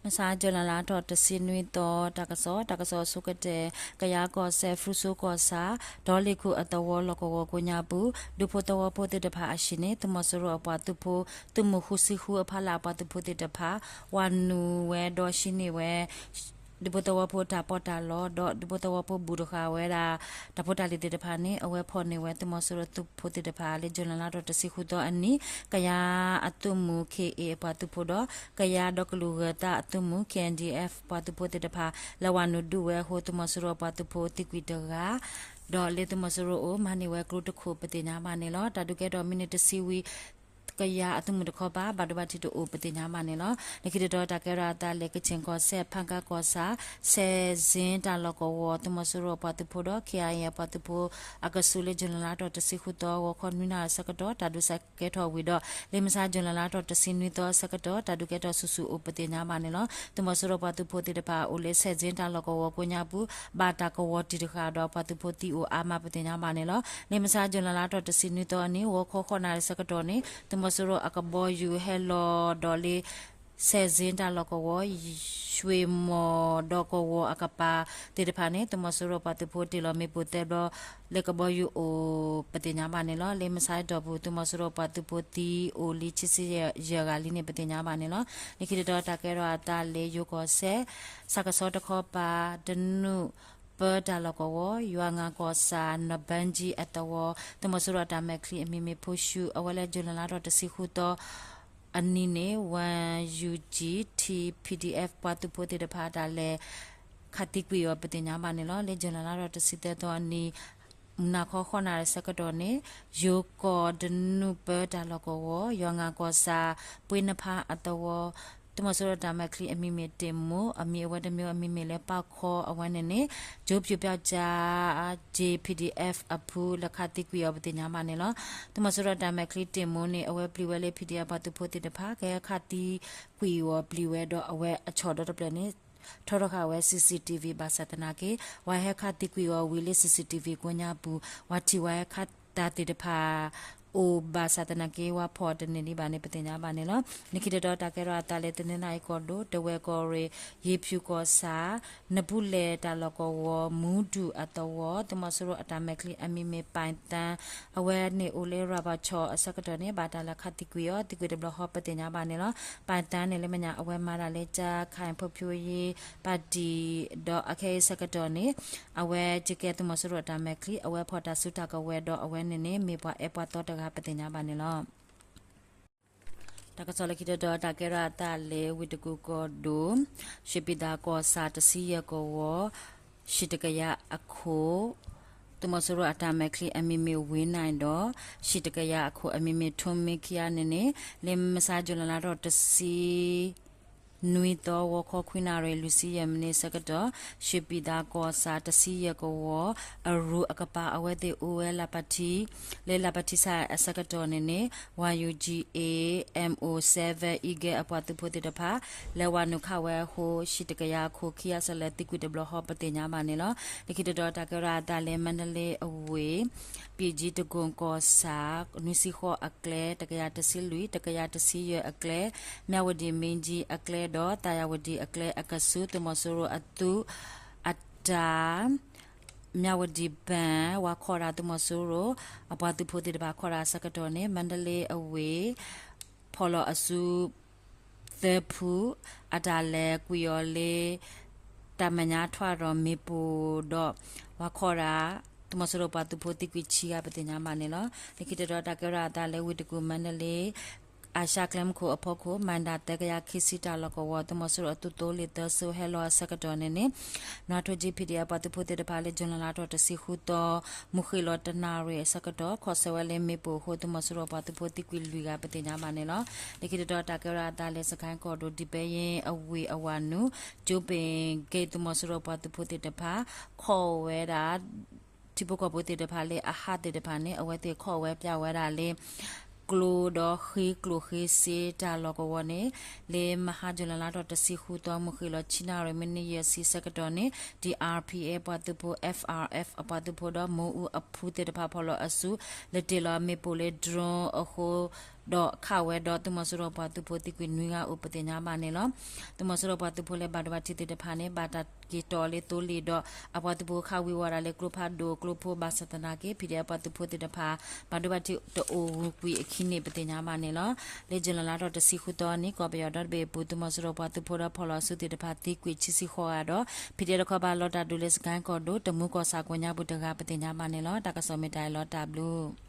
မဆါ ကၠူၤလဲလါထီၣ်တဆံနွံသီ တၢ်ကစီၣ်, တၢ်ကစီၣ်အဆိကတၢၢ် ကယၤကီၢ်စဲၣ် ဖရူစိကီၢ်ဆၣ် ဒီလ့ၣ်ခိၣ်အသဝီလီၢ်ကဝီၤကိးညါပူၤ ဒူဖိသဝီဖိသ့ၣ်တဖၣ်အဟံၣ်န့ၣ် သုးမီၤစိရိၤအပှၤသုးဖိ သုးမုၢ်ဃုဆံဃုအဖီလာ်အပှၤသုးဖိသ့ၣ်တဖၣ် ဝၤနုာ်ဝဲဒီးဟံးန့ၢ်ဝဲ ဒူဖိသဝီဖိတၢ်ပီးတၢ်လီ ဒီးဒူဖိသဝီဖိဘူၣ်တဃာ်ဝဲဒၣ် တၢ်ဖိတၢ်လံၤသ့ၣ်တဖၣ်န့ၣ် အဝဲဖီၣ်န့ၢ်ဝဲသုးမီၤစိရိၤသုးဖိသ့ၣ်တဖၣ် လၢကၠူၤလဲလါထီၣ်တဆံဃုသီအနံၤ ကယၤအသုးမုၢ် ခ့ၣ်အ့ၣ် အပှၤသုးဖိဒီး ကယၤဒီကလုာ်ဂၢၤသးအသုးမုၢ် ခ့ၣ်အဲၣ်ဒံၣ်အဲၣ် ပှၤသုးဖိသ့ၣ်တဖၣ် လဲၤဝၤနုာ်ဒုးဝဲအဃိ သုးမီၤစိရိၤအပှၤသုးဖိသံကွံာ်တဂၤ ဒီးလၢသုးမီၤစိရိၤအိၣ် မၤန့ၢ်ဝဲကျိတခိၣ်ပသ့ၣ်ညါဘၣ်န့ၣ်လီၤ. တၢ်ဒုးကဲထီၣ်မံးနံးတဆံဝံၤ ကယၤအသုးမုၢ်တခီပၤ ဘၣ်ဒိဘၣ်ထံးတအိၣ်ပသ့ၣ်ညါဘၣ်န့ၣ်လီၤ. လၢခံတတီၤတၢ်ကဲထီၣ်အသးလၢ ကခၠ့ၣ်ကီၢ်စဲၣ် ဖၣ်ကါကီၢ်ဆၣ် စဲးစ့တၢ်လီၢ်ကဝီၤ သုးမီၤစိရိၤအပှၤသုးဖိဒီး ခ့ၣ်အဲၣ်အပှၤသုးဖိ အကဆူးလၢကၠူၤလဲလါထီၣ်တဆံဃုသီ ဂီၤခီနွံနၣ်ရံၣ်ဆၢကတီၢ် တၢ်ဒုးစဲးကဲထီၣ်ဝံၤဒီး လၢမဆါကၠူၤလဲလါထီၣ်တဆံနွံသီဆၢကတီၢ် တၢ်ဒုးကဲထီၣ်ဆူၣ်ဆူၣ်အိၣ်ပသ့ၣ်ညါဘၣ်န့ၣ်လီၤ. သုးမီၤစိရိၤပှၤသုးဖိသ့ၣ်တဖၣ်အိၣ်လၢ စဲးစ့တၢ်လီၢ်ကဝီၤကိးညါပူၤ ဘၣ်တၢ်ကဝီၤတံၢ်တဃာ်ဒီးပှၤသုးဖိသံအိၣ်အါမးပသ့ၣ်ညါဘၣ်န့ၣ်လီၤ. လၢမဆါကၠူၤလဲလါထီၣ်တဆံနွံသီအနံၤ ဂီၤခီဃိးနၣ်ရံၣ်ဆၢကတီၢ်န့ၣ် သုးမီၤစိရိၤအကဘီယူၤဟဲလီၤဒီးလၢ စဲးစ့တၢ်လီၢ်ကဝီၤ ရွှေမော်ဒီးကဝီၤအကပၤသ့ၣ်တဖၣ်န့ၣ် သုးမီၤစိရိၤပှၤသုးဖိတ့ၢ်လီၤမ့ၣ်ပိၢ်သၢဘျီ လၢကဘီယူၤအိၣ်ပသ့ၣ်ညါဘၣ်န့ၣ်လီၤ. လၢမဆါအတီၢ်ပူၤ သုးမီၤစိရိၤပှၤသုးဖိသံအိၣ်လံခံဆံယဲၢ်ဂၤလံန့ၣ် ပသ့ၣ်ညါဘၣ်န့ၣ်လီၤ. လၢခံတတီၤတၢ်ကဲထီၣ်အသးလၢယိၤကီၢ်စဲၣ် စးကဆီတခီပၤ ဒနူၣ်ပၢတၢ်လီၢ်ကဝီၤ ယွၤငါကီၢ်ဆၣ် နဘၣ်ကၠံအသဝီ သုးမီၤစိရိၤအတၢ်မဲာ်ချံအမံၤမ့ၢ်ဖိၡူ အဝဲလၢကၠူၤလဲလါထီၣ်တဆံဃုသီ အနံၤန့ၣ် ဝၣ်ယူၣ်ကၠံ ထံ ပီၣ်ဒံၣ်အဲၣ် ပှၤသုးဖိသ့ၣ်တဖၣ်တၢ်လဲၤခးသံကွံာ်အီၤပသ့ၣ်ညါဘၣ်န့ၣ်လီၤ. လၢကၠူၤလဲလါထီၣ်တဆံသၢသီအနံၤ မုၢ်နၤခီဃိးနၣ်ရံၣ်ဆၢကတီၢ်န့ၣ် ယိၤကီၢ်ဒနူၣ်ပၢတၢ်လီၢ်ကဝီၤ ယွၤငါကီၢ်ဆၣ် ပှ့ၤနဖးအသဝီ သုးမီၤစိရိၤတၢ်မဲာ်ချံအမံၤမ့ၢ်တ့ၢ်မူ အမံၤအဝဲတမံၤအမံၤမ့ၢ်လၢပၣ်ခီအဝဲန့ၣ်န့ၣ် ကၠိပၠူၣ်ပၠီကၠါ ကၠ့ ပီၣ်ဒံၣ်အဲၣ် အဖု လဲၤခးသံကွံာ်အီၤပသ့ၣ်ညါဘၣ်န့ၣ်လီၤ. သုးမီၤစိရိၤတၢ်မဲာ်ချံတ့ၢ်မူန့ၣ် အဝဲပျံၤဝဲလၢ ပီၣ်ဒံၣ်အဲၣ် ပှၤသုးဖိသ့ၣ်တဖၣ် ကဟဲခးသံကွံာ်အီၤပျံၤဝဲဒီးအဝဲအဆီၣ်ဒီတဖျၢၣ်န့ၣ် ထီထီၣ်ဃာ်ဝဲ CCTV ဘၣ်ဆၣ်သနာ်က့ ဝၤဟဲခးသံကွံာ်အီၤဝံၤလၢ CCTV ကိးညါပူၤ ဝၤထံၣ်ဝဲခးတၢ်သ့ၣ်တဖၣ် အိၣ်ဘၣ်ဆၣ်သနာ်က့ ဝၤဖီၣ်တန့ၢ်ဒံးဘၣ်န့ၣ် ပသ့ၣ်ညါဘၣ်န့ၣ်လီၤ. လၢခံတတီၤတၢ်ကဲထီၣ်အသးလၢ တနီသရံၣ်ကီၢ်ဒိၣ် တဝဲၢ်ကီၢ်ရ့ၣ် ယ့ၤဖၠူၣ်ကီၢ်ဆၣ် နပူၤလဲၣ်တၢ်လီၢ်ကဝီၤ မူဒူၣ်အသဝီ သုးမီၤစိရိၤအတၢ်မဲာ်ချံအမံၤမ့ၢ်ပၢ်သၣ် အဝဲန့ၣ်အိၣ်လၢ ရၤဘၣ်ဆီၣ်အဆၢကတီၢ်န့ၣ် ဘၣ်တၢ်လဲၤခးသံကွံာ်အီၤ သံကွံာ်တဘျီဃီပသ့ၣ်ညါဘၣ်န့ၣ်လီၤ. ပၢ်သၣ်န့ၣ်လၢမဲာ်ညါ အဝဲမၤတၢ်လၢ ကၠါခၢၣ်ဖီၣ်ဖျိယ့ၤ ပၣ်တံၣ် ဒီးအခဲအံၤဆၢကတီၢ်န့ၣ် အဝဲကကဲသုးမီၤစိရိၤအတၢ်မဲာ်ချံ အဝဲဖီၣ်တၢ်စုတၢ်ကဝဲၤဒီးအဝဲန့ၣ်န့ၣ် မ့ၢ်ပှၤအဲၣ်ပှၤသီတဂၤပသ့ၣ်ညါဘၣ်န့ၣ်လီၤ. တၢ်ကစီၣ်လၢခံတတီၤ တၢ်ကဲထီၣ်အသးလၢ ဝ့ၢ်တကူၣ်ကီၢ်ဒိၣ် ရွှေပြည်သာကီၢ်ဆၣ် တဆံယဲၢ်ကဝီၤ ဟံၣ်တကယၤအခိၣ် သုးမီၤစိရိၤအတၢ်မဲာ်ချံအမံၤမ့ၢ်ဝ့ၢ်နၢၣ်ဒီး ဟံၣ်တကယၤအခိၣ်အမံၤမ့ၢ်ထိၣ်မ့ခံဂၤန့ၣ်န့ၣ် လၢမဆါ ကၠူၤလဲလါထီၣ်တဆံ နွံသီ ဂီၤခီခွံနၣ်ရံၣ် လွံၢ်ဆံယဲၢ်မံးနံးဆၢကတီၢ် ရွှေပြည်သာကီၢ်ဆၣ် တဆံယဲၢ်ကဝီၤ အရူၢ်အကပၤ အဝဲသ့ၣ်အိၣ်ဝဲလၢ လၢလးပထံဆၣ်အဆၢကတီၢ်န့ၣ်န့ၣ် ဝၤယူၣ်ကၠံအ့ၣ် MO seven Eagle အပှၤသုးဖိသ့ၣ်တဖၣ် လဲၤဝၤနုာ်ခးဝဲအဃိ ဟံၣ်တကယၤအခိၣ်ခံဂၤစ့ၢ်လဲၤသံကွံာ်တဘျီဃီပသ့ၣ်ညါဘၣ်န့ၣ်လီၤ. လၢခံတတီၤတၢ်ကဲထီၣ်အသးလၢ မါဒလ့အဝ့ၢ် ပံၣ်ကၠံတကိၣ်ကီၢ်ဆၣ် နွံဆံဃိးအကျဲ တကယၤတဆံလွံၢ် တကယၤတဆံယဲၢ်အကျဲ မၠၣ်ဝတံၣ်မ့ၢ်ကၠံအကျဲဒီး သၣ်ယၣ်ဝတံၣ်အကျဲအကဆူး သုးမီၤစိရိၤအသုးအတၢ် မၠၣ်ဝတံၣ်ဘၣ် ဝၤခီၣ်တၢ် သုးမီၤစိရိၤ အပှၤသုးဖိသ့ၣ်တဖၣ်ခီၣ်တၢ်အဆၢကတီၢ်န့ၣ် မါဒလ့အဝ့ၢ် ဖီၣ်လီၤအစု သၢဖု အတၢ်လဲၤကွံာ်အီၤလၢ တၢ်မဲာ်ညါထွဲဒီးမ့ၣ်ပိၢ်ဒီး ဝၤခီၣ်တၢ် သုးမီၤစိရိၤပှၤသုးဖိသံကွံာ်ဆံဂၤပသ့ၣ်ညါဘၣ်န့ၣ်လီၤ. လၢခံတတီၤတၢ်ကဲထီၣ်အသးလၢ ဝ့ၢ်တကူၣ် မါဒလ့ အၤၡါကျဲမုၢ်ခိၣ်အဖီခိၣ် မၤဒၣ်သၢကယၤခံဆံတၢ်လီၢ်ကဝီၤ သုးမီၤစိရိၤအသုးသိလ့ၣ်သၢစိၤဟဲလီၤအဆၢကတီၢ်န့ၣ်န့ၣ် နွါထိကၠံ ပံၣ်ဒံၣ်အပှၤသုးဖိသ့ၣ်တဖၣ်လၢ ကၠူၤလဲလါထီၣ်တဆံဃုသီ မုၢ်ဃ့ၢ်လီၤတနၣ်ရံၣ်အဆၢကတီၢ် ခီၣ်ဆၢဝဲလၢမ့ၣ်ပိၢ်အဃိ သုးမီၤစိရိၤပှၤသုးဖိသံကွံာ်လွံၢ်ဂၤပသ့ၣ်ညါဘၣ်န့ၣ်လီၤ. လၢခံတတီၤတၢ်ကဲထီၣ်အသးလၢ စကဲၣ်ကီၢ်ဒိၣ် ဒံးပဲယ့အဝ့ၢ်အဝၤနုာ် ကၠိပ့ၣ်က့ၣ် သုးမီၤစိရိၤပှၤသုးဖိသ့ၣ်တဖၣ် ခီၣ်ဝဲဒၣ် ထံဖိကီၢ်ဖိသ့ၣ်တဖၣ်လၢအဟးသ့ၣ်တဖၣ်န့ၣ် အဝဲသ့ၣ်ခီၣ်ဝဲပၠးဝဲဒၣ်လၢ ကျိဒီးဃ့ကျိၣ်ဃ့စ့တၢ်လီၢ်ကဝီၤန့ၣ် လၢမဟါ ကၠူၤလဲလါထီၣ်တဆံဃုသီ မုၢ်ဃ့ၢ်လီၤခံနၣ်ရံၣ် မံးနံးယဲၢ်ဆံဆၢကတီၢ်န့ၣ် DRPA ပှၤသုးဖိ FRF အပှၤသုးဖိဒီး မူအူအဖုသ့ၣ်တဖၣ်ဖီၣ်လီၤအစု လဲၤတ့ၢ်လီၤမ့ၣ်ပိၢ်လၢ drone အဃိ ဒီးခးဝဲဒီးသုးမီၤစိရိၤပှၤသုးဖိသံကွံာ်နွံဂၤအိၣ်ပသ့ၣ်ညါဘၣ်န့ၣ်လီၤ. သုးမီၤစိရိၤပှၤသုးဖိလၢဘၣ်ဒိဘၣ်ထံးသ့ၣ်တဖၣ်န့ၣ် ဘၣ်တၢ်က့ၤတီၤလၢသိလ့ၣ်ဒီး အပှၤသုးဖိခးဝံၤဝဲဒၣ်လၢကျိဖးဒိၣ်ကျိဖိဘၣ်ဆၣ်သနာ်က့ ဖံးဒဲး အပှၤသုးဖိသ့ၣ်တဖၣ် ဘၣ်ဒိဘၣ်ထံးတအိၣ်ဝံၤကွံာ်အခံန့ၣ် ပသ့ၣ်ညါဘၣ်န့ၣ်လီၤ. လၢ July လါထီၣ်တဆံဃုသီန့ၣ် ကီၢ်ပယီၤဒီတဘ့ၣ်အပူၤ သုးမီၤစိရိၤပှၤသုးဖိဒီးဖီၣ်လီၤစုသ့ၣ်တဖၣ်သံကွံာ်ခံဆံဃိးဂၤဒီး ဖံးဒဲးတခီဘၣ်လီၤတၢ်ဒုးလၢ စကဲၣ်ကီၢ်ဒိၣ် တမူကီၢ်ဆၣ်ကိးညါပူၤတဂၤ ပသ့ၣ်ညါဘၣ်န့ၣ်လီၤ. တၢ်ကစီၣ်မ့ၢ်တၢ်အံၤလီၤ တၢ်ဘျုး